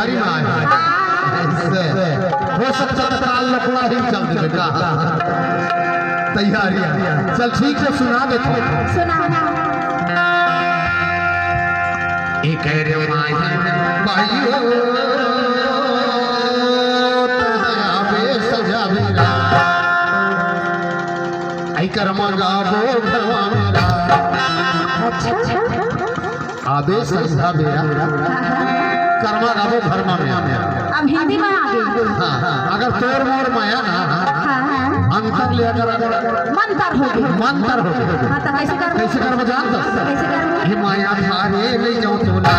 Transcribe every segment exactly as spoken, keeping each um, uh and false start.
में आए। ऐसे। हो सकता तो काल लफड़ा ही चल देबे का। तैयारी। चल ठीक है, सुना देथों। सुना। एक रे माई, माई हो, तोहरा बेस जाबेरा। आई करमा गाबो घरवा मेरा। अच्छा। आबे संझा बेरा। हाँ, हाँ। करमा गाबो घरमा में। अब हिंदी में आ गई। हाँ, हाँ। अगर तोर मोर माया ना, हाँ, हाँ। अंतर ले अगर, अगर मंतर हो गई। मंतर हो गई। हाँ, तो कैसे कर, कैसे करबो जान तो? कैसे करबो? हे माया थारे ले जाओ तो ना।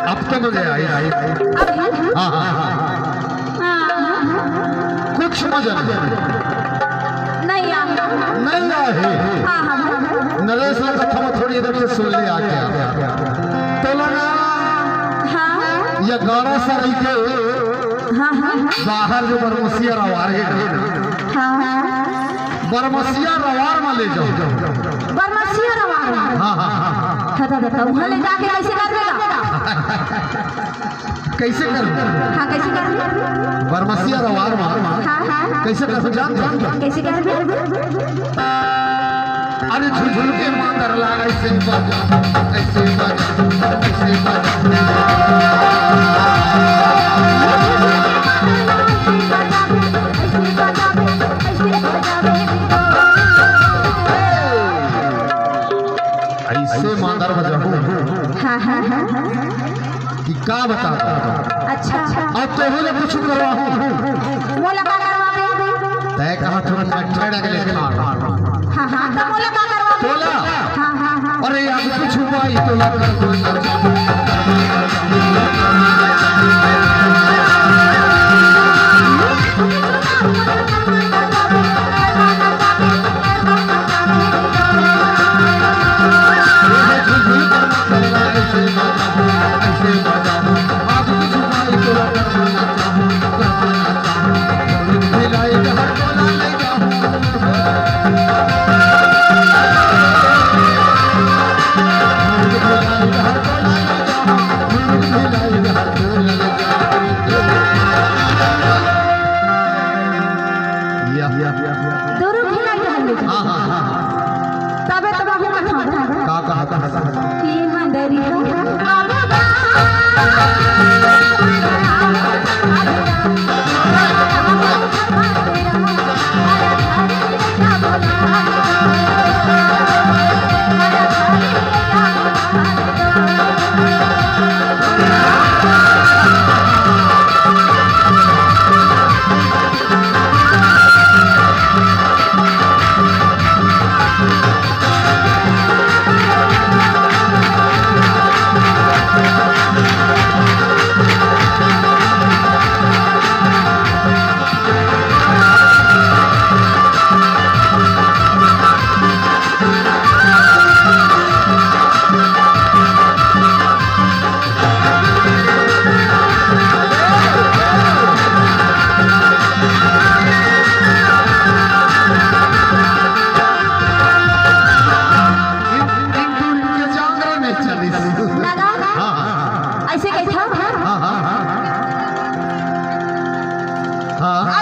अब तो मजा आई, आई, आई। हाँ, हाँ, हाँ। हाँ। कुछ मजा नहीं। नहीं आया। नहीं आए। हाँ, हाँ, हाँ। नरेश ला कथा में थोड़ी देर से सुन ले आके। तोला ना हाँ। या गाड़ा सराय के हाँ, हाँ, हाँ। बाहर जो बरमसिया रवार हे ना, हाँ, हाँ। बरमसिया रवार में ले जाओ। बरमसिया रवार में? हाँ, हाँ, हाँ, हाँ। हाँ, तो बताओ, वहाँ ले जाके कैसे कर देगा? कैसे कर? हाँ, कैसे कर? बरमसिया रवार में। हाँ, हाँ। कैसे कर? जान, जान, जान। कैसे कर? अरे झुझुन के मांदर लाग, ऐसे बजा, ऐसे बजा, ऐसे बजा। ऐसे मांदर बजाहूँ। हाँ, हाँ, हाँ। कि का बता? अच्छा, अच्छा। अब तोहू ले कुछ करवाहूँ। मोला का करवाबे? तैं कहा थोड़ा मच्छर अगले खा। हाँ, हाँ, तो मोला का करवाबे? तोला? हाँ, हाँ, हाँ। अरे, अब कुछ हुआ ही तोला।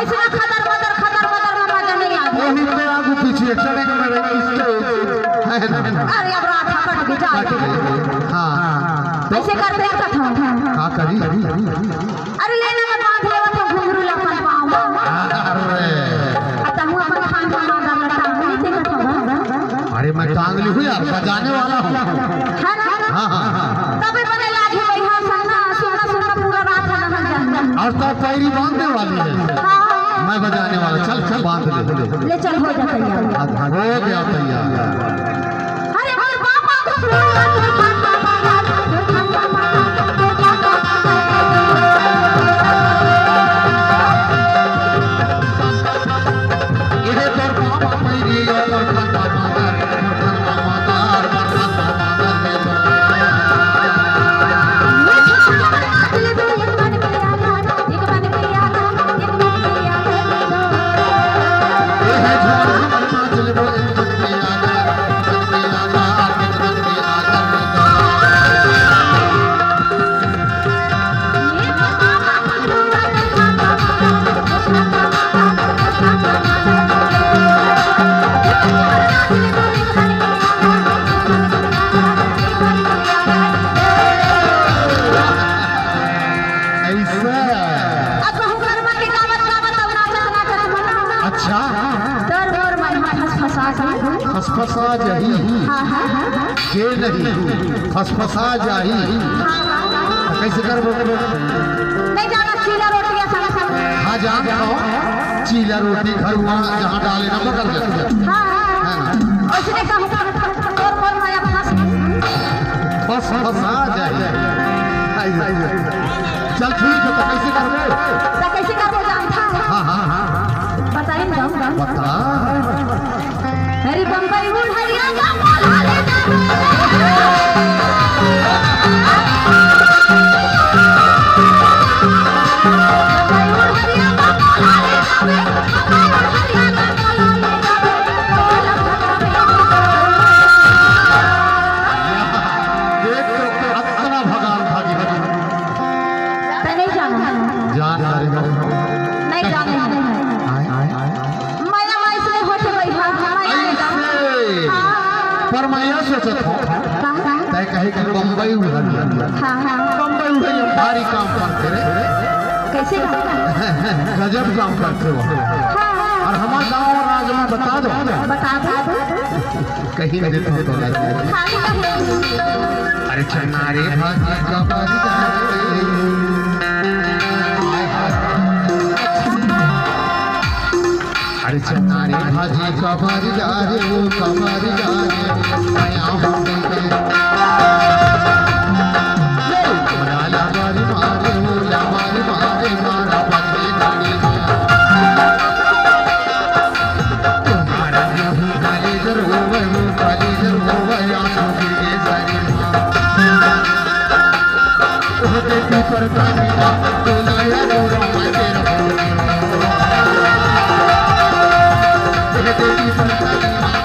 इसमें खदर मदर, खदर मदर में मजा नहीं आता। वही तो आगू पीछे चढ़े के मेरे इसके है ना? अरे अब रात कट के जाए। कट गई। हाँ। ऐसे करते हैं कथा। का करी? अरे ले ना, मैं बांध लेवा तो घुंघरू ला अपन पाँव। अरे। आ तहु अपन खान में मांदा लटा, नहीं देखत हवा। अरे मैं टांग ली हूँ यार, बजाने वाला हूँ। है ना? हाँ, हाँ, हाँ। तबे बने लागे भाई, हाँ, सुनना, सुनना, सुनना, पूरा रात है ना, हम जान। और तो पैरी बांधने वाली है। हाँ। मैं बजाने वाला, चल, चल, बांध ले। ले चल, हो जा तैयार। हाँ, हाँ, हो गया तैयार। अरे, अरे, बाबा, ऐसा। अब कहूँ गरमा के गावत गावत अब नाचत नाचत मना। अच्छा। तोर मोर मन ह फसफसा जाही। फसफसा जाही। हाँ, हाँ, हाँ, हाँ। के नहीं, फसफसा जाही। हाँ, हाँ, हाँ। तो कैसे करबो? नहीं जाना, चीला रोटी या साला साला। हाँ, जान खाओ। चीला रोटी घर हुआ, जहाँ डाले ना, पकड़ लेते हैं। हाँ, हाँ, हाँ। है ना? उसने कहा, तोर मोर माया फंस। फसफसा जाही। आई, आई, आई। चल ठीक है, तो कैसे करबो? तो कैसे करबो जानता है? हाँ, हाँ, हाँ, हाँ। बताइन, गाँव, गाँव। बता। अरे बम्बई बुढ़िया का बोला ले जावे। बम्बई बुढ़िया का बोला ले जावे। बम्बई बुढ़िया का बोला ले जावे। देख तो अतना भगान भागी भागी। तैं नहीं जाना। जान मारे। नहीं जाने। आए, आए, आए। मया माई से होते भाई, हाँ, हाँ, मया नहीं जाना। ऐसे। हाँ। पर मैं यह सोचत हूँ, का, का? तैं कहे कि बम्बई उड़ल। हाँ, हाँ। बम्बई उड़ल भारी काम करथे रे। कैसे काम? गजब काम करथे वो। हाँ, हाँ। और हमारे गाँव और राज में बता दो। बता दो। कहीं दे तो, तो लगे। अरे चना रे भाजी का बन जाए। अरे चना रे भाजी का बन जाए, वो का बन जाए। आया हूँ मैं। ये मना ला बारी मारे, वो ला बारी मारे, मारा बंदे गाड़ी। तुम्हारा मुंह काले जर होवे, मुंह काले जर होवे, आंसू गिर गए सारे माँ। होते पीपर का नीचा, तो लाया रो रो मैं तेरा हो। होते पीपर का नीचा,